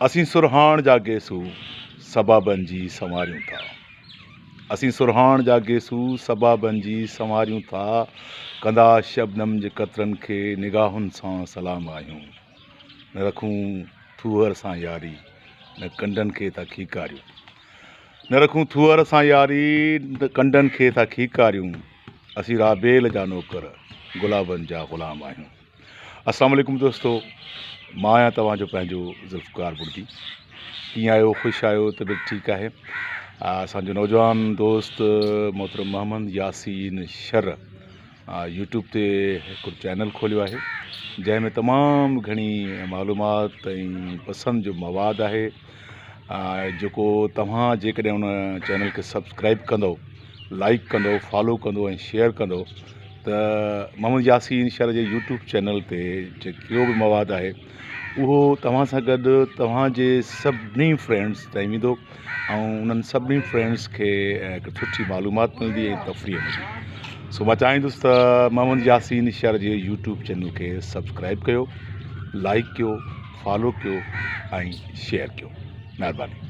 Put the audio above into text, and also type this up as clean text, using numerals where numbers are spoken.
اسين سرهاڻ جا گيسو سبابن جي سنواريون ٿا. اسين سرهاڻ جا گيسو سبابن جي سنواريون ٿا. ڪندا شبنم جي قطرن کي نگاهن سان سلام آهيون. نه رکون ٿوهر سان ياري نه ڪنڊن کي ٿا کيڪاريون. نه رکون ٿوهر سان ياري نه ڪنڊن کي ٿا کيڪاريون. اسين رابيل جا نوڪر گلابن جا غلام آهيون. السلام عليڪم دوستو مان آهيان توهان جو پنهنجو ذوالفقار بڙدي ڪيئن آهيو خوش آهيو طبيعت ٺيڪ آهي اسانجو نوجوان دوست محترم محمد ياسين شر يوٽيوب تي هڪ چينل کوليو آهي جنهن ۾ تمام گهڻي معلومات ۽ پسند جو مواد آهي جيڪو توهان جيڪڏهن ان چينل کي سبسڪرائب ڪندو لائڪ ڪندو فالو ڪندو ۽ شيئر ڪندو ته محمد ياسين شر جي يوٽيوب چينل تي جيڪو به مواد آهي اهو توهان سان گڏ توهان جي سڀني فرينڊس تائين ويندو ۽ انهن سڀني فرينڊس کي هڪ سٺي معلومات ملندي ۽ تفريح ملندي سو مان چاهيندس ته محمد ياسين شر جي يوٽيوب چينل کي سبسڪرائب ڪيو لائڪ ڪيو فالو ڪيو ۽ شيئر ڪيو مهرباني.